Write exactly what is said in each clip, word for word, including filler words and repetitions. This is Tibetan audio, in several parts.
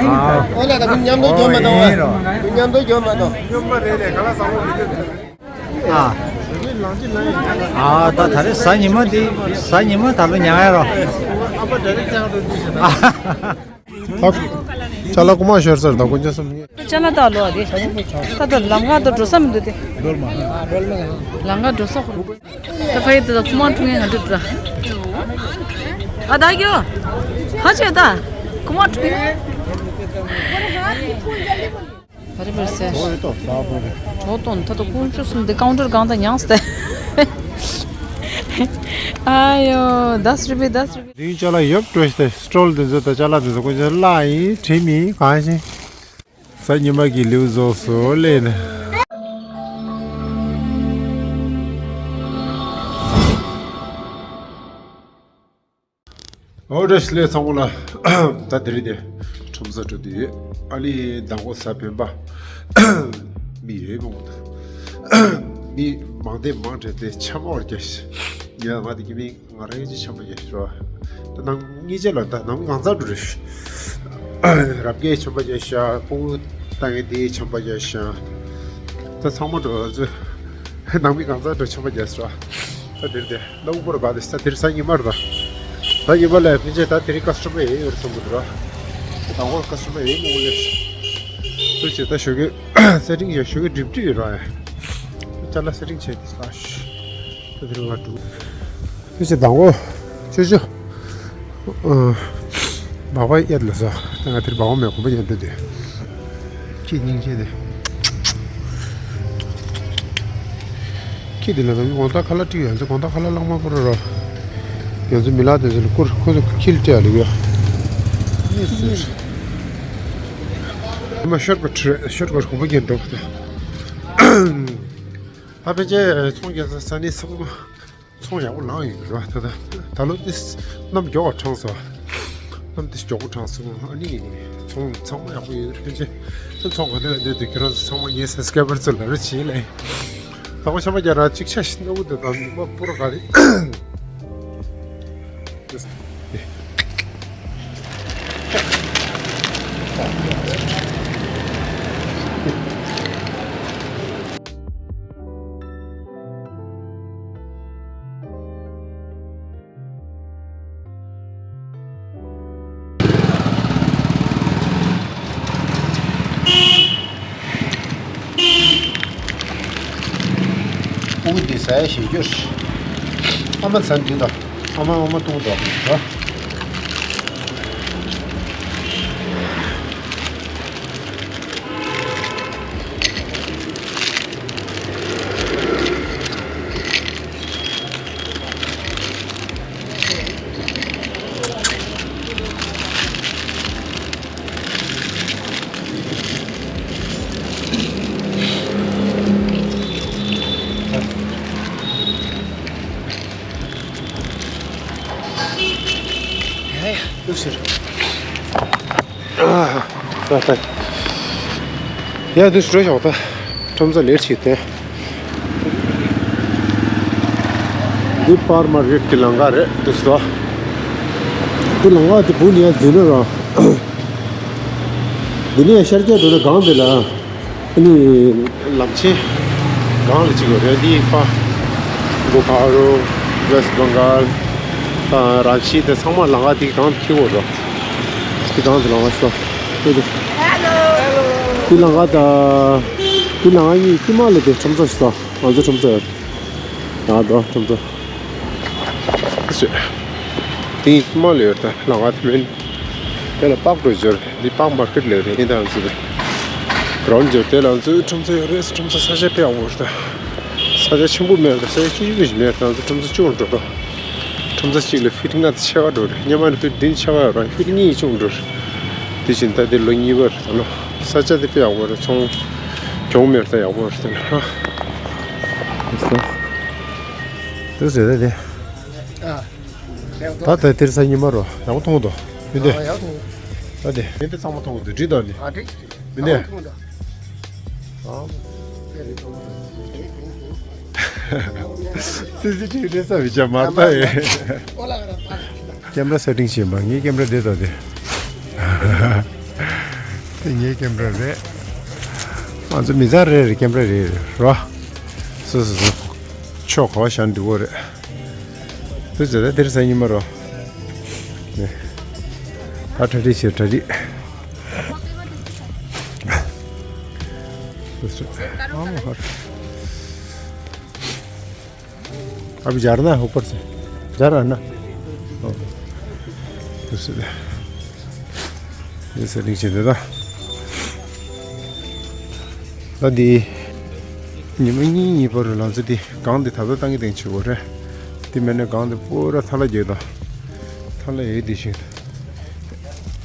ཨོ་ལ་ད་ཁོ་མཉམ་དུ་འགྱོ་མ་གཏོང་། ཨོ་ཡིན་རོ། ཁོ་མཉམ་དུ་འགྱོ་མ་གཏོང་། ཨ། ཨ་ད་ད་རེས་གཟའ་ཉི་མ་འདི་གཟའ་ཉི་མ་ད་ལོ་ཉལ་ཡ་རོ། ཨ། ད་ཅ་ལག་རྐུ་མ་ཤོར་ཚར། ད་དཀོན་མཆོག་གསུམ། ཅ་ལག་ད་ལོ་ཨ་དེ། ད་ད་ལམ་ཁ་ད་འགྲོ་ས་མི་འདུག་སྟེ། ལམ་ཁ་འགྲོ་ས་ཁོ། ད་ཕ་ཡི་ད་ད་རྐུ་མ་འཁྲུ་མཁན་ང་འདུག་ད། ཨ་ད་གྱོ། ཧ་ཅེ་ད། རྐུ་མ་འཁྲུ་མཁན། ད་རེ་བར་སེ། གྲོགས་དང་ད་ད་དཀོན་མཆོག་གསུམ་འདི་ཀའུན་ཊར་སྒང་ད་མྱངས་ཏེ། ཨ་ཡོ། ད་སི་རི་བི་ད་སི་རི་བི། དེའི་ཅ་ལག་ཡོབ་སྤྲོད་དེ་སི་ཊོལ་འདི་ཚོ་དང་ཅ་ལག་འདི་ཚོ་དཀོན་མཆོག་བརླག་ཡིན་དྲི་མིན་གང་ཞིག་གཟའ་ཉི་མ་གི་ལེའུ་རྫོགས་སོ་ལེ་ནི། ཨོ་བཀྲ་ཤིས་བདེ་ལེགས་ཚང་མ་ལ། ད་དེ་རིང་དེ་ཁྲོམ་ས་འགྲོ་དུས་ཡོད། ཨ་ནི་མདང་དགོང་གཟའ་སྤེན་པ། མི་ཡོད་མང་པོ་འདུག་མི་མང་དེ་མང་དྲགས་ཏེ་ཆམ་པ་བརྒྱབ་ཤག་ཡ་ང་དེ་གི་མི་ང་རང་གི་ཆམ་པ་བརྒྱབ་ཤག་ར། ད་ནང་གཉིས་ཆ་ལ་ད་ནང་མི་གང་ཚང་འགྲོ་རེད། རབ་རྒྱས་ཆམ་པ་བརྒྱབ་ཤག་སྤུ་གུ་ལྟ་མཁན་དེའི་ཆམ་པ་བརྒྱབ་ཤག་ད་ཚང་མ་འགྲོ་ཚོ་ནང་མི་གང་ཚང་འགྲོ་ཆམ་པ་བརྒྱབ་ཤག་ད་དེར་དེ། ལ་དབུ་པར་ག་དེ་ས་དེར་ས་ཉི་མར་ད། ད་ཉི་མ་ལ་ཕན་ཆད་ད་དེ་རིང་ཀ་སི་ཊོ་མར་ཡོད་ཡོད་སོང་གི་འདུག་ར། དང་པོ་ཀ་སི་ཊོ་མར་ཡོད་མོ་ལེ། དུ་ཆེ་ད་ཞོགས་ཀས་སེ་ཊིང་བྱས་ཞོགས་ཀས་སྒྲིབ་སྒྲིབ་ཡོད་ར་ཡ། ཅ་ལག་སེ་ཊིང་བྱས་དེ་ས་ཤ། ད་དེ་རིང་ང་འགྲོ། དུ་ཆེ་དང་པོ། ཆུ་ཆུ། སྦག་སྦག་གཡར་ལ་ས། ད་ང་དེར་སྦག་སྦག་མེད་གོམ་པ་ཡར་འདུག་དེ། ཁྱེད་སྙིང་རྗེ་དེ། ཁྱེད་དེ་ལ་ད་དགོང་དག་ཁ་ལག་སྤྲད་ཡོད་ཚེ་དགོང་དག་ཁ་ལག་བླངས་མ་པོ་རོ་རོ། ཡོད་ཚེ་མི་ལག་དེ་ཚོ་ལ་བསྐུར་ཁོ་ཚོ་ཁྱི་ལ་སྤྲད་ཡ་ལེགས་ཡོད། མ་ཤོར་ག་ཁྲི་ཤོར་ག་གོམ་པ་རྒྱན་འགྲོ་གི་ད། ཕ་ཕན་ཆད་ཚོང་རྒྱག་ས་ས་གནས་ས་ཁུལ། ཚོང་ཡག་པོ་ལངས་ཡོད་རེད་བ། ད་ད་ད་ལོ་ཏིས་གནམ་མགྱོགས་པ་གྲང་སོང་། གནམ་ཏིས་མགྱོགས་པོ་གྲང་སོང་། ཨ་ནི་ཚོང་ཚང་མ་ཡག་པོ་ཡོད་རེད། ཕན་ཆད་ཚོང་ག་ནས་ལ་འདོད་དུས་ཁྱེད་རང་ཚོ་ཚང་མ་ངའི་སབ་སི་ཀ་རའི་བར་ཚོ་ལ་རེ་བྱིན་ལེ། ད་ཁོ་ཤ་མ་རྒྱ་ར་གཅིག་ཆ་ཞིག་ནོར་བུ་དེ་དང་མ་པུ་ར་ག་རེ། ཨུ་འདི་ཟ་ཡ་ཞེ་རྒྱུར། ཨ་མ་ཚ་འདི་དང་ཨ་མ་ཨ་མ་གཏོང་དང་ཨ། ལུག་ཟེར། ཡ་འདུག་སེ་འགྲོ་ཤོག་ད། ཁྲོམ་ས་ལེར་ཕྱིན་ཏེ། འདི་པར་མར་ཀེཊ་གི་ལམ་ཁ་རེད་འདུག་སེ། འདི་ལམ་ཁ་དེ་བུ་ནི་ཡ་འཛུལ་ན་ར། འདི་ནས་ཤར་རྒྱག་འགྲོ་ན་སྒང་དེ་ལ། ཨ་ནི་ལམ་ཆེན་སྒང་ལ་གཅིག་ཡོད་རེད། འདི་ཕ་བོ་ཀ་རོ། ཝེ་སི་བེང་གལ། ཨ་ར་ཅི་དེ་ཚང་མ་ལམ་ཁ་དེ་སྒང་དེ་འཁྱེར་དགོས་རེད། དེ་སྒང་དེ་ལམ་ཁ་ཤོག་དེ་དེ་ལམ་ཁ་ད། དེ་ལམ་ཁ་གཉིས་དཀྱིལ་མ་ལ་དེ་ཁྲོམ་ས་ཤོག་ང་ཚོ་ཁྲོམ་ས་ཡོད། ཡང་འགྲོ་ཁྲོམ་ས། དེ་དཀྱིལ་མ་ལ་ཡོད་ད་ལམ་ཁ་དེ་མིན། དེ་ལ་པག་འགྲོ་འབྱོར། འདི་པག་མར་ཀེཊ་ལབ་རེད། ཡིན་ད་ང་ཚོ་དེ་གྲོང་འབྱོར་དེ་ལ་ང་ཚོའི་ཁྲོམ་ས་ཡོད་རེད། ཁྲོམ་ས་ས་ཆ་དཔེ་ཡག་པོ་རེད་ད། ས་ཆ་ཆེན་པོ་མེད་རེད། ས་ཆ་ཆུང་ཆུང་ཞིག་མེད་རེད། ད་ང་ཚོ་ཁྲོམ་ས་ཆུང་འགྲོ་ད། ཁྲོམ་ས་གཅིག་ལ་ཕིཊ་ལྔ་དང་ཕྱེད་ཀ་འགྲོ་རེད། སྔོན་མ་ནི་ཕིཊ་བདུན་ཕྱེད་ཀ་ཡོད་རེད། ཕིཊ་གཉིས་ཆུང་འགྲོ་རེད། དེ་བཞིན་ད་དེ་ལོ་གཉིས་པ་རེད་ད་ལོ། ས་ཆ་དེ་དཔེ་ཡག་པོ་རེད། ཚོང་གྱོང་མེད་རེད་ད། ཡག་པོ་རེད་ད་ལོ། དེ་ཟེར་ད་དེ། ད་ལྟ་དེར་ས་ཉི་མ་རོ་ཡག་པོ་མཐོང་གི་འདུག་མི་འདུག་ཨ་ཡག་མཐོང་། ད་དེ་མི་འདི་ཚང་མ་མཐོང་གི་འདུག་འགྲིག་འདུག་ནི། ཨ་འགྲིག་འགྲིག་མི་འདུག་ཚང་མ་མཐོང་གི་འདུག་ཨ། སི་སི་ཊི་བི་རེད་ས་བི་ཅག་མར་ལྟ་ཡེ། ཨོ་ལ་ག་ར་པ། ཀེམ་ར་སེ་ཊིང་བྱེད་པ་ངའི་ཀེམ་ར་འདི་ལྟ་དེ། དེ་ངའི་ཀེམ་ར་རེད། ང་ཚོ་མི་ཚང་རེ་རེ་ཀེམ་ར་རེ་རེ་རོ། སོ་སོ་སོ། ཕྱོགས་ག་བ་བཞག་འདུག་གོ་རེད། དུ་ཟེར་ད་དེར་སང་ཉི་མ་རོ། ནས། ད་གྲ་སྒྲིག་བྱེད་གྲ་སྒྲིག་ཨ་བི་ཇར་ན་ཧོ་པར་སེ། ཇར་ན། ཨོ། དུ་སེ། དེ་སེ་རིང་བྱེད་དེ་ད། ད་འདི། ཉི་མ་གཉིས་གཉིས་པར་ལང་ཚོ་འདི་གང་འདི་ད་ལྟ་བཏང་གི་སྟེང་ཆུ་བོ་རེད། འདི་མེད་ན་གང་འདི་པོ་ར་ཐ་ལ་རྒྱས་དང་། ཐ་ལ་ཡོད་འདི་ཞིག་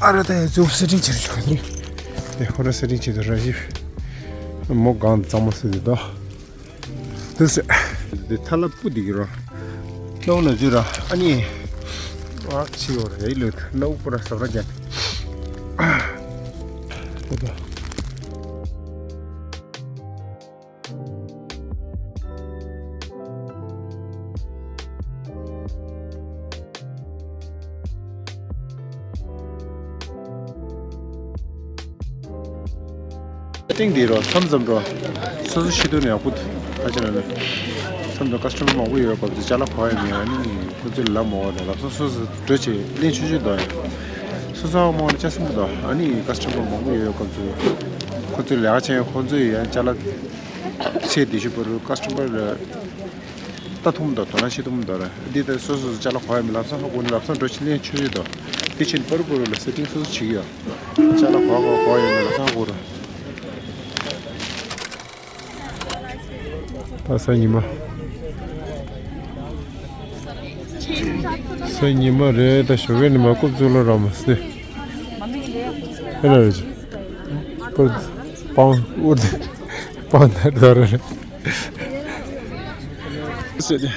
ཨ་ར་ད་ཡ་ཛུབ་སེ་ཊིང་བྱེད་ཆོག་གི་རེད། དེ་ཧོ་ར་སེ་ཊིང་བྱེད་དུ་ར་ཞིབ། མོ་གང་འདི་གཙང་མ་སེ་འདི་དོ། དུ་སེ། དེ་ཐ་ལ་སྤུ་འདི་གི་རོ། སྣོག་ན་འཇུ་ར་ཨ་ནི། ཨ་ཕྱི་ཡོ་ར་ཡི་ལོད་སྣོག་པོ་ར་ཟབ་ར་རྒྱ། ཨོ་ད། ཏིང་འདི་རོ་མཚམས་མཚམས་རོ། སོ་སོ་ཤི་དུ་ནས་ཡག་པོ་འདུག་ཁ་ཆེ་ན་ནི། མཚམས་དུ་ཀ་སི་ཊ་མར་མང་པོ་ཡོད་སྐབས་སུ་ཅ་ལག་གོ་ཡ་མེད་ཨ་ནི་ཁོ་ཚོས་ལབ་མ་འོང་ལབ་སོ་སོ་སོ་འགྲོ་བྱེད་གླེང་ཆུ་ཆུ་འདུག་ཡ། སོ་སོ་ཨ་མོ་ནི་ཅ་སེམས་པོ་འདུག་ཨ་ནི་ཀ་སི་ཊ་མར་མང་པོ་ཡོད་སྐབས་སུ། ཁོ་ཚོས་ལས་ཀ་བྱེད་ཁོ་ཚོས་ཡང་ཅ་ལག་ཚད་དེ་ཤུ་པ་རུ་ཀ་སི་ཊ་མར་ལ། ལྟ་ཐུབ་མི་འདུག་དོ་སྣང་བྱེད་ཐུབ་མི་འདུག་ར། འདི་ལྟར་སོ་སོ་སོ་ཅ་ལག་གོ་ཡ་མི་ལབ་སང་ཧ་གོ་ནི་ལབ་སང་འགྲོ་ཆེ་ལེན་ཆོས་ཡོད་དོ། དེ་ཕྱིན་པར་པོ་རུ་ལ་སེ་ཊིང་སོ་སོ་བྱེད་ཀྱི་ཡོད། ཅ་ལག་གོ་གོ་གོ་ཡོད་མི་ལབ་སང་ཧ་གོ་ར། ད་སང་ཉི་མ། སང་ཉི་མ་རེད་ད་ཞོགས་ཀས་ནི་མ་རྐུབ་བཙུགས་ལོ་ར་མ་སེ། ཧེ་ན་རེད་ཅི། པར། པང་ཨུར་དེ། པང་དེ་ར་རེད། སེ་དེ།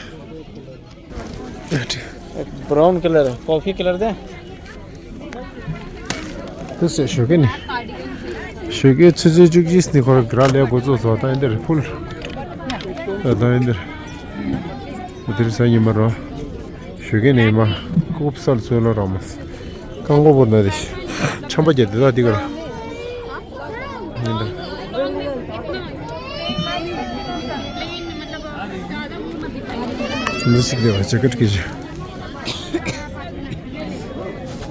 براؤن کلر، کافی کلر دیں۔ དུ་སེ་ཞོགས་ཀས་ནི། ཞོགས་ཀས་ཆུ་ཚོད་བཅུ་གཅིག་ནི་ཁོ་ར་ག་ར་ལས་འགོ་བཙུགས་སོ་ད་ཨིན་དེར་ཕུལ། ད་ད་ཨིན་དེར། དེར་སང་ཉི་མ་རོ། ཞོགས་ཀས་ནི་མ། ཀུབ་སལ་ཚོད་ལོ་ར་མ། རྐང་མགོ་བོར་ན་དེ། ཆམ་པ་བརྒྱབ་དེ་ད་འདི་ག་ར། འདི་ཞིག་ལས་པ་ཇེ་ཀེཊ་སྐྱེ་ཞིག་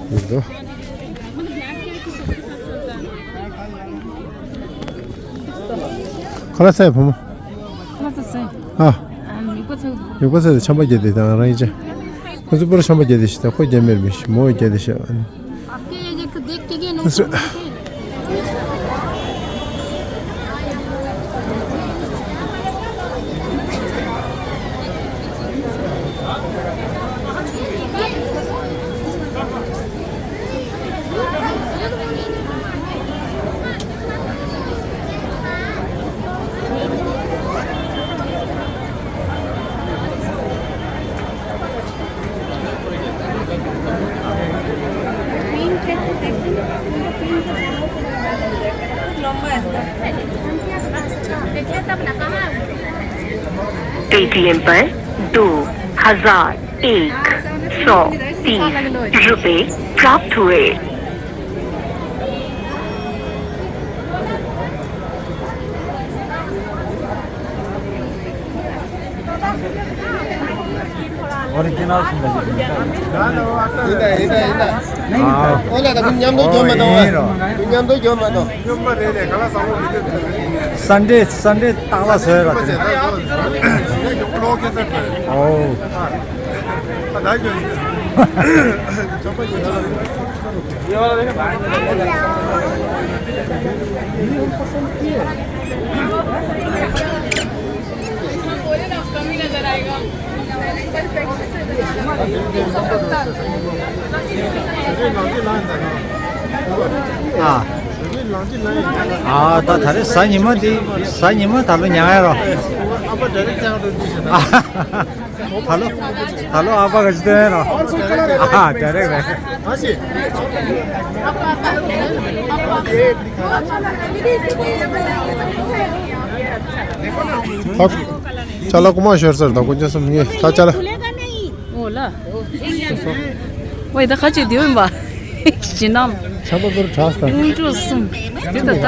འདི་དོ། ཁ་ལག་ཟས་བུ་མོ། ཁ་ལག་ཟས། ཨ། ཨ། མིག་པ་ཚོ། མིག་པ་ཚོ་ཆམ་པ་བརྒྱབ་དེ་དང་རང་ཡིན་ཅེ། ཁོ་ཚོ་པུ་ར་ཆམ་པ་བརྒྱབ་དེ་ཞིག་དང་ཁོ་བརྒྱབ་མེར་མི་ཞིག་མོ་བརྒྱབ་དེ་ཞིག पेटीएम पर दो हजार एक सौ तीस रुपए प्राप्त हुए। ཨོ་རི་ཇི་ནལ་ཞིག་ལ་ཡོད། ཡིན་ད་ཡིན་ད་ཡིན་ད། ཨོ་ལ་ད་ཁོ་མཉམ་དུ་འཇོམས་མ་གཏོང་། ཨོ་ཡིན་རོ། ཁོ་མཉམ་དུ་འཇོམས་མ་གཏོང་། སན་ཌེ་སན་ཌེ་ཏག་ལ་བཟོས་ར་དེ། ཨོ། ཨ། ཨ་ད་ད་རེས་གཟའ་ཉི་མ་འདི་གཟའ་ཉི་མ་ད་ལོ་ཉལ་ཡ་རོ། ཨ། ད་ལོ་ད་ལོ་ཨ་ཕ་ག་ཅི་སྟོན་རོ། ཨ་ཌའི་རེག་རེད། ཨ་ཤི། ཨ། ཅ་ལག་རྐུ་མ་ཤོར་ཚར་ད་དཀོན་མཆོག་གསུམ་ངས་ད་ཅ་ལག་ཨོ་ལ། ཝེ་ད་ཁ་ཅིག་དེ་ཡིན་པ། ཞེད་སྣང་། ཆམ་པ་པོར་དྲགས་སོང་། དཀོན་མཆོག་གསུམ། དེ་ད་ད་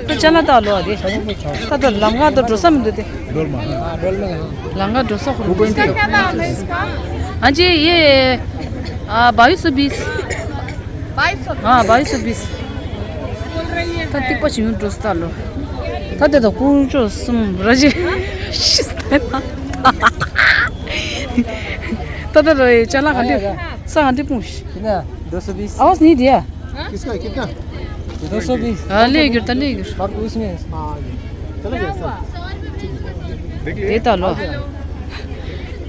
ད་ཅ་ལག་ད་ལོ་དེ། ད་ད་ལམ་ཁ་ད་འགྲོ་ས་མི་འདུག་དེ། ལམ་ཁ་འགྲོ་ས་ཁོ་རང་དཀོན་དེ། ཨ་ཅེ་ཡེ། ཨ་བ་ཡུ་སུ་བིས། ཨ་བ་ཡུ་སུ་བིས། ད་ཏིག་པ་ཞིག་ཡོང་འགྲོ་ས་ད་ལོ། ད་དེ་ད་དཀོན་མཆོག་གསུམ་ར་ཅེ། ཤི་སྟེ་ན། ད་ད་ར་ཅ་ལག་ག་འདྲ་ས་ག་འདྲ་སྤུངས་ཤི། कितना? दो सौ बीस। आवाज नहीं दिया। किसका कितना? दो सौ बीस। हाँ, ले गिर, ले गिर। और उसमें। हाँ, ये। चला गया सर। ठीक है। देता लो।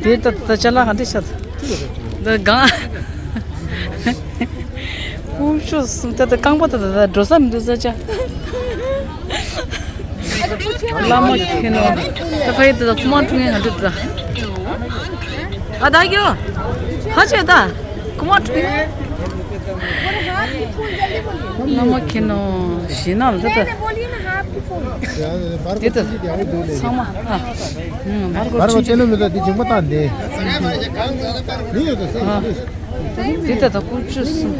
देता तो चला हाँ दिशा। ठीक है सर, ठीक है। द गां। पूछो सुनता तो कांग पता था ड्रोसा में दूसरा चा। བླ་མ་མཁྱེན་ནོ། ད་ཕ་ཡི་ད་ད་ཁུ་མ་འཁྲུངས་ཡ་ང་འདྲི་ད། ཨ་ད་གྱོ། ཧ་ཆེ་ད། ཁུ་མ་འཁྲུངས་ཡ། བླ་མ་མཁྱེན་ནོ། ཞེད་སྣང་ལ་ད་ད། དེ་ད། ཚང་མ་ཨ། ཧུམ་བར་སྐོར་ཆུང་ཆུང་། ཨ། འདི་ལྟ་དང་ཀུ་ཅུ་གསུམ།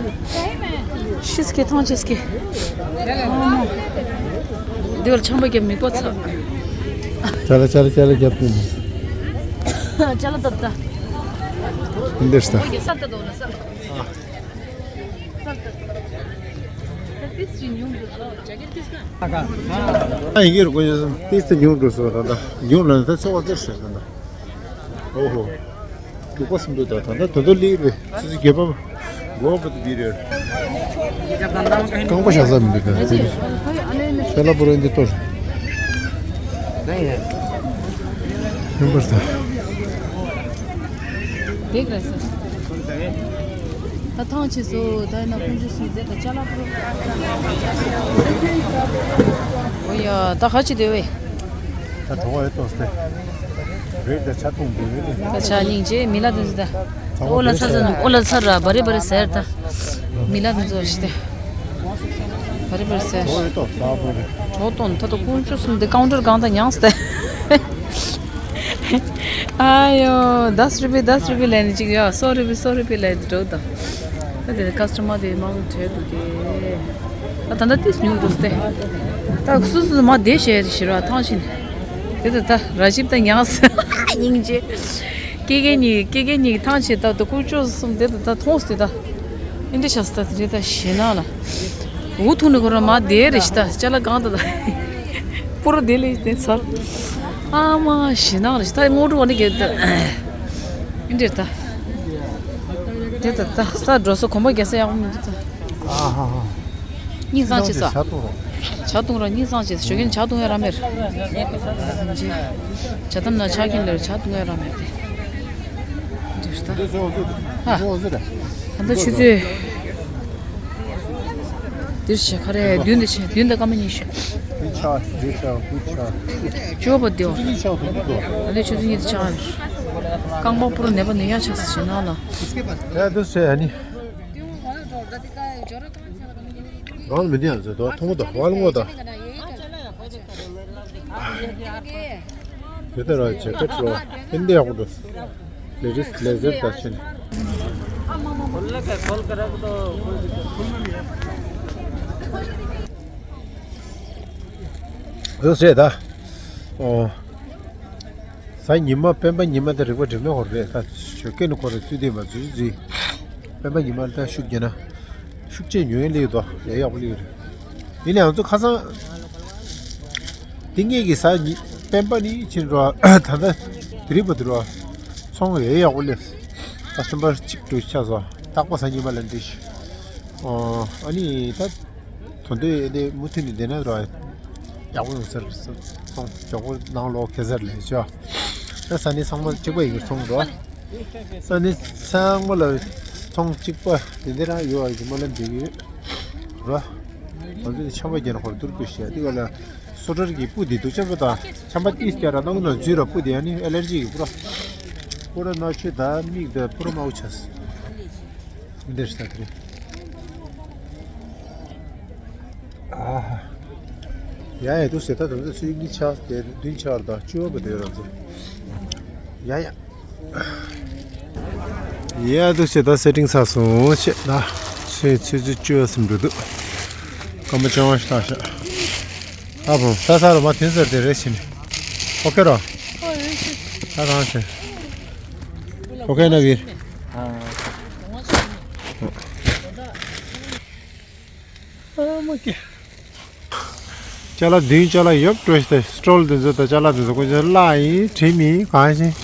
ཤི་སྐྱེ་ཐང་ཆེ་སྐྱེ། འདི་བར་ཆམ་པ་རྒྱབ་མི་དགོས་ཚ། ཅ་ལ་ཅ་ལ་ཅ་ལ་རྒྱབ་ཏུ། ཅ་ལ་ཏབ་ཏ། འདིར་ས། ས་ཏ་དོ་ལ་ས། ས་ཏ། ཏིས་ཅི་ཉུང་དུ་སོ། ཇ་གེར་ཏིས་ཀ། ཨ་ཡིན་གྱི་རུ་ཀུ་ཡོད་སམ། ཏིས་ཏི་ཉུང་དུ་སོ་ད་ད། ཉུང་ལ་ད་ཚོ་བ་ཙེར་ཤ་ད་ད། ཨོ་ཧོ། དུག་པ་སུ་འདུག་ད་ད་ད་དོ་དོ་ལི་རེད། སུ་སུ་རྒྱལ་པ་མགོ་བ་དུ་བི་རེད། རྐང་པ་བཞག་ས་མི་འདུག་ད་དེ་ནི། ཤ་ལ་པོ་རོ་འདི་ཏོར། ཡིན་པར་ད། དེ་ག་རེད་ཟེར། ད་ཐང་ཆད་སོང་། ད་ཡིན་ན་ཀུན་སྤྱོད་སུ་མཛད་ད་ཅ་ལག་པོ་རོ། ཨོ་ཡ་ད་ཧ་ཅི་དེ་བས། ད་གྲོགས་ཨེ་ཏོག་སྟེ། རེད་ད་ཆ་ཐུང་དུ་རེད་དེ། ད་ཆ་སྙིང་རྗེ་མི་ལ་དུ་ཟི་ད། ཨོ་ལ་ཚ་ཚ་ཨོ་ལ་ཚ་ར་བ་རེ་བ་རེ་ཟེར་ད། མི་ལ་དུ་ཟོ་ཞི་དེ། བ་རེ་བ་རེ་ཟེར། གྲོགས་ཨེ་ཏོག་ད་བ་རེ། གྲོགས་ཏོན་ད་ད་དཀོན་མཆོག་གསུམ་དེ་ཀའུན་ཊར་སྒང་ད་མྱངས་ཏེ། ཨ་ཡོ་དཱས་རུ་པི་དཱས་རུ་པི་ལེན་ཅིག་ཡ་སོ་རུ་པི་སོ་རུ་པི་ལེན་འགྲོ་ད། ད་དེ་ཀ་སི་ཊ་མར་དེ་མང་བྲལ་འདུག་གས། ད་ད་ལྟ་ཏིས་ཉུང་འགྲོ་སྟེ། ད་སུ་སུ་མ་བསྡད་བྱས་ཞེ་ར་ཐང་ཕྱིན། དེ་ད་ད་ར་ཞིབ་ད་ཉངས་སྙིང་རྗེ། སྐེ་རྒན་གཉིས་སྐེ་རྒན་གཉིས་ཐང་ཆད་ད་ད་ཀུ་ཅོ་གསུམ་དེ་ད་ད་མཐོང་སྟེ་ད། ཨིན་དྲི་ཤ་སྟ་དེ་རེད་ད་ཞེ་ན་ལ། འུ་ཐུག་ནི་ཁོ་ར་མ་བསྡད་རེ་ཞིག་ད་ཅ་ལ་གང་ད་ད། པུ་ར་དེ་ལས་དེ་ཚར། ཨ་མ་ཞེ་ན་རེ་ཞིག་ད་ངོ་སྤྲོ་བ་ནི་གེ་ད། ཨིན་དྲི་ད། དེ་ད་ད་ས་འགྲོ་ས་གོམ་པ་རྒྱག་ས་ཡག་པོ་མི་འདུག་ད། ཨ་ཧ་ཧ། སྙིང་བཟང་ཆེ་ས། ཇ་བཏུང་རོགས། ཇ་བཏུང་ར་སྙིང་བཟང་ཆེ་ས་ཞོ་ཁྱེར་ཇ་བཏུང་ཡ་ར་མེར། ཇ་དམ་ན་ཆ་ཁྱེར་ལེར་ཇ་བཏུང་ཡ་ར་མེར་ཏེ། འདིར་ད། ཧ། ད་ད་ཆུ་ཚོད། འདིར་ཆེ་ཁ་རེ་བདུན་དེ་ཆེ་བདུན་དེ་སྐར་མ་ཉི་ཤུ། བཅོ་བ་དེའོ། ད་ལྟ་ཆུ་ཚོད་གཉིས་དེ་ཆགས་རེད། རྐང་པ་པུ་ར་ནད་པ་ནད་ཡག་ཆགས་ས་ཞེ་ན་ལ། ཡ་འདུག་ཟེར་ཨ་ནི། གང་མི་འདི་ཡང་ཟེར་དོ་ཐོང་དོ་ཝལ་ངོ་དོ། དེ་ལྟར་བྱེད་ཀ་ཁྲོ་ཨིན་དེ་ཡག་པོ་འདུག་ལེ་རིས་ལེ་ཟེར་དར་ཕྱིན། འདུག་ཟེར་ད། ཨོ། གཟའ་ཉི་མ་སྤེན་པ་ཉི་མ་དེ་རིག་པ་སྒྲིག་མེད་ཧོར་རེད་ད། ཞོགས་ཀས་ནི་ཁོ་རེ་ཚུལ་ལྡན་པ་འཛུལ་འཛུལ། སྤེན་པ་ཉི་མ་ལ་ད་ཤུགས་རྒྱག་ན། ཤུགས་ཆེ་ཉོས་ལེགས་དོ་ཡ་ཡག་པོ་ལེགས་རེད། ཡིན་ནའང་ང་ཚོ་ཁ་སང་། དེ་སྔས་ཀྱི་གཟའ་ཉི་སྤེན་པ་ནི་ཕྱིན་འགྲོ་ད་ལྟ་དེ་རིག་པ་དེ་རོ། ཚོང་ཡ་ཡག་པོ་ལེགས། ད་སེམས་པ་གཅིག་ཏུ་ཆགས་སོང་རྟག་པ་གཟའ་ཉི་མ་ལ་འདི་ཤི། ཨ་ནི་ད། དོན་དུ་ཨེ་དེ་མུ་མཐུད་ནས་བསྡད་ན་ར། ཡག་པོ་ཡོང་ས་རེད་སོང་། མགྱོགས་པོ་ནང་ལོག་ཁེ་སར་ལས་ཆོག་ད་ས་གནས་ཚང་མ་གཅིག་པ་ཡིན་གྱི་ཚོང་རོ། ས་གནས་ཚང་མ་ལ་ཚོང་གཅིག་པ་དེ་འདི་རང་ཡོད་ཨ་ཡིན་མ་ལ་འདི་ཡོད་རོ། ང་ཚོ་ཆམ་པ་རྒྱག་ན་ཧོར་དུར་དགོས་ཤེས་དེ་ག་ལ་སོ་ཊར་གྱི་སྤུ་དེ་དུ་ཆམ་པ་དང་ཆམ་པ་ཏིས་བརྒྱབ་ར་གནང་གི་ན་འཛུལ་ར་སྤུ་དེ་ཨ་ནི་ཨེ་ལར་ཇི་གི་སྤུ་ར། སྤུ་ར་ན་ཆུ་ད་མིག་ད་སྤུ་ར་མའུ་ཆས། འདིར་ས་དེ་རེད། ཨ་ཧ། ཡ་ཡ་འདུག་ཟེར་ད་ད་ད་ཚོད་གཉིས་ཆགས་དེ་བདུན་ཆགས་ད་བཅུ་བ་དེ་རང་ཚོ། ཡ་ཡ། ཡ་འདུག་ཟེར་ད་སེ་ཊིང་ཚར་སོང་ཆེ་ད། དེ་ཆུ་ཚོད་བཅུ་ཟིན་འགྲོ་འདུག་སྐར་མ་བཅོ་ལྔ་ཞིག་ལྷག་ཤག་ཨ་བོ་ད་ས་རུ་མ་ཐོན་ཟེར་དེ་རེད་ཕྱིན། ཨོ་ཁེ་རོ། ད་རང་ཕྱིན། ཨོ་ཁེ་ན་བིར། ཨ་མ་ཀེ། ཅ་ལག་བདུན་ཅ་ལག་ཡོད་འགྲོ་ཤི་ད་སི་ཊོལ་དེ་ཚོ་དང་ཅ་ལག་དེ་ཚོ་ཀུན་སྤྱོད་སླ་ཡིན་དྲི་མི་གང་ཞིག་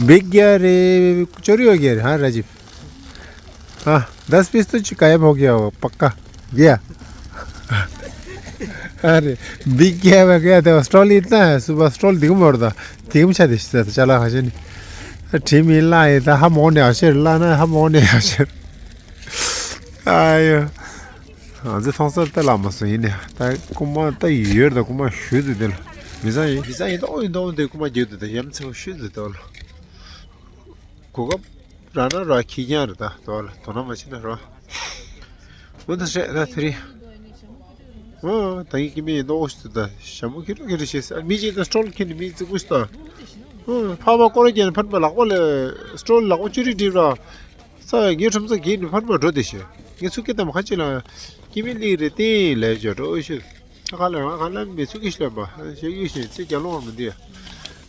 བིག་རྒྱ་རེད་ཅོ་རི་ཡོད་རྒྱ་རེད་ཧ་ར་ཇིབ། ཨ། दस पीस तो चिकाया हो गया हो पक्का। गया। अरे बिक गया मैं गया था ऑस्ट्रेलिया इतना है सुबह ऑस्ट्रेल दिख मोड़ था। दिख मुझे दिस था चला खा जनी। ठी मिलना है था हम होने आशर लाना हम होने आशर। आयो। ཨ་ཙི་ཐོང་ས་ལྟ་ལ་མ་སོང་ཡིན་ནས་ད་ཀུ་མ་ད་ཡོད་ད་ཀུ་མ་ཞུ་དུ་དེ་ལ་མི་ཚང་ཡིན་མི་ཚང་ཡིན་ཏོ་ཡིན་ཏོ་དེ་ཀུ་མ་རྒྱུད་དུ་ད་ཡམ་ཚེ་བ་ཞུ་དུ་དོ་ལ་གོ་སྐབས་ར་ན་ར་ཁྱི་རྐྱང་རེད་ད་དོ་ལ་དོ་ན་མ་ཕྱིན་ན་ར་འོ་ད་ཧྲེ་ད་དེ་རིང་འོ་ད་ཡིན་ཀི་མི་ཡིན་ཏོ་ཞུ་དུ་ད་ཞྭ་མོ་ཁྱི་རོ་ཁྱི་རོ་ཤེས་ས་མི་གཅིག་ད་སྤྲོ་ལ་ཁྱི་ནི་མི་ཙི་ཀུ་ཤི་ད་འོ་ཕ་བ་ཀོ་ར་རྒྱན་ཕན་པ་ལག་པ་ལ་སྤྲོ་ལ་ལག་པ་ཅུ་རི་སྒྲིབ་ར། ས་ངའི་ཁྲོམ་ས་གིས་ནི་ཕར་མ་འགྲོ་དེ་ཤེས། ངས་ཚུགས་ཀྱི་གཏམ་ཁ་ཅིག་ལ། ཀི་མི་ལི་རེ་ཏིང་ལས་བརྗོད་འགྲོ་ཤེས། ཁ་ལ་ང་ཁ་ལ་མི་ཚུགས་ཀྱི་ཤེས་པ། ཤེས་ཡོད་ཤེས་ཚེ་རྒྱ་ལོང་མི་འདི།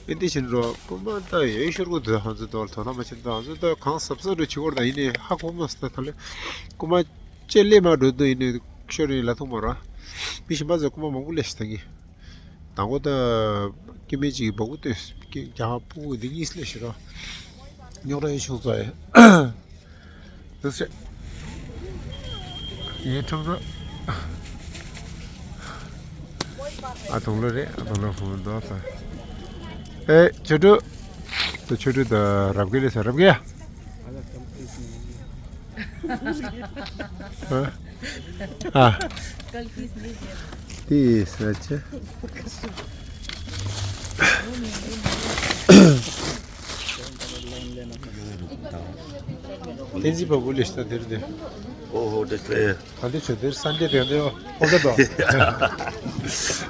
ཨེ་འདི་བཞིན་རོ་ཀུ་མ་ད་ཡོད་ཤོར་གོ་དུ་ཧང་ཚུ་དོ་དོ་ན་མ་ཕྱིན་དོ་ཧང་ཚུ་དོ་གང་སབ་སབ་རུ་ཆི་གོར་ད་ཡིན་ནི་ཧ་གོ་མ་སྟ་ཐ་ལེ། ཀུ་མ་ཅེ་ལེ་མ་འགྲོ་དུ་ཡིན་ནི་ཤོར་ཡིན་ལ་ཐུག་མ་ར། མི་ཤིན་པ་ཚོ་ཀུ་མ་མང་པོ་ལེ་ཤི་ད་ངི། དང་པོ་ད་སྐྱེ་དམན་གཅིག་གིས་སྦ་ཁུག་བཏོན་སྐྱེ་རྒྱ་ཕུ་གུ་འདི་གཉིས་སླེབས་ཤི་རོ། རྙོག་དྲ་ཡོད་ཆུང་ཙག་ཡོད། འདུག་སེ། ངའི་ཁྲོམ་ར། ཨ་དུང་ལོ་རེད་ཨ་དུང་ལོ་ཕུ་མི་འདུག་ས། ཨེ་ཆོས་སྒྲུབ། ད་ཆོས་སྒྲུབ་ད་རབ་རྒྱས་རེད་ས་རབ་རྒྱས་ཡ། ཨ། དེ་ས་ཆ། བསྟན་འཛིན་པ་བུ་ལེ་ཤ་དེར་དེ། ཨོ་ཧོ་དེ་ཁྲེ། ད་དེ་ཆོས་དེར་སན་ཌེ་དེ་འདྲ་ཧོ་ག་དོ།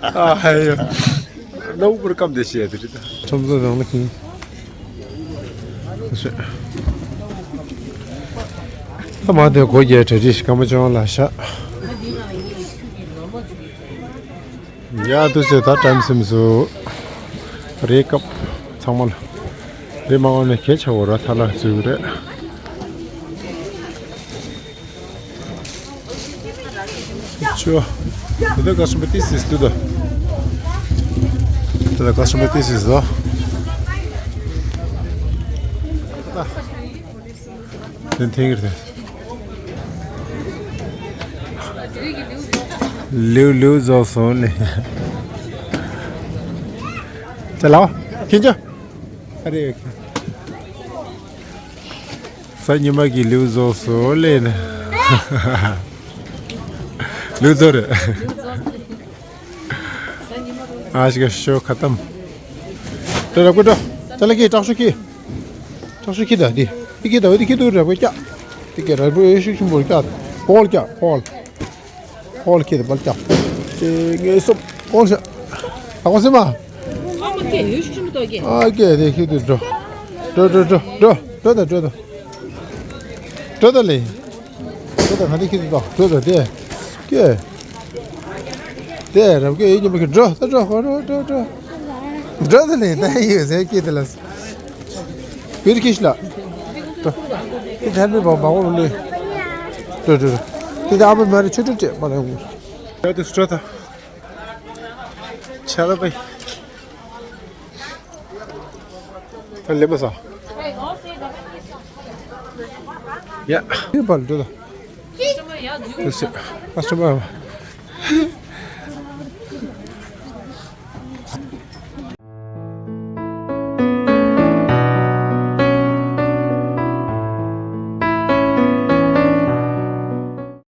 ཨ་ཧ་ཡ། ལ་འུ་པུར་ཀམ་དེ་ཤེས་དེ་རེད། ཁྲོམ་ཚོ་རང་ལ་ཁྱིན། ད་མ་དེ་སྒོ་རྒྱག་གྲ་སྒྲིག་ཞིག་སྐར་མ་བཅོ་ལྔ་ལ་བཞག་ཡ་དུ་ཆེ་ད་ཊེམ་སིམ་སུ་རེད་སྐབས་ཚང་མ་ལ་རེད་མ་འོང་ནས་གལ་ཆེ་བོ་ར་ཐ་ལ་འཛུལ་རེད། ཆུ། དེ་ད་ཀ་སི་མ་ཏི་སིས་དུ་ད། དེ་ད་ཀ་སི་མ་ཏི་སིས་དོ། དེ་འཐེན་གི་རེད། ལེའུ་ལེའུ་རྫོགས་སོང་ལེ། ཅ་ལག་ཁྱེད་ཅག་ཨ་རེ། ས་ཉི་མ་གི་ལེའུ་རྫོགས་སོང་ལེ་ན། ལེའུ་རྫོགས་རེད། ཨ་ཞིག་ཤོ་ཁ་ཏམ། ད་ར་ཀུ་ཏོ། ད་ལ་ཀི་དྲག་ཤོ་ཁི། དྲག་ཤོ་ཁི་ད་དི། དི་ཀི་ད་འོ་དི་ཁི་དུ་ར་ཀུ་ཀྱ། དི་ཀི་ར་ཀུ་ཨེ་ཤུ་ཤུ་འབོར་ཀྱ། ཧོལ་ཀྱ་ཧོལ། ཧོལ་ཁི་ད་པལ་ཀྱ། དེ་ངེ་སོབ་ཧོལ་ཤ། ད་གོ་སེ་མ། ཨ་མ་ཀེ་ཡོ་ཤུ་ཤུ་མི་ཏོ་ཀེ། ཨ་ཀེ་དེ་ཁི་དུ་འགྲོ། འགྲོ་འགྲོ་འགྲོ་འགྲོ་འགྲོ་ད་འགྲོ་ད། འགྲོ་ད་ལེ། འགྲོ་ད་ག་ནས་ཁྱེར་དུ་འགྲོ་འགྲོ་ད་དེ། ཀྱེ། དེ་རབ་ཀྱེ་ཡིན་ཉི་མ་ཁྱེར་འགྲོ་ད་འགྲོ་ཧོ་འགྲོ་འགྲོ་འགྲོ། འགྲོ་ད་ལེ་ད་ཡོད་ཟེར་ཀྱེ་དེ་ལ། བིར་ཁྱི་ཤི་ལ། འགྲོ། དེ་ཐར་མི་བ་མ་འོ་ལེ། འགྲོ་འགྲོ་འགྲོ། དེ་ད་ཨ་མ་མ་རེ་ཆུ་འགྲོ་ཅེ་མ་ལ་ཡོང་། ད་དེ་སུ་འགྲོ་ད། ཆ་ལ་བའི། ད་ལེ་མ་ས། ཡ། ཡོད་པར་འགྲོ་ད། ཁ་སི་ཊ་མར།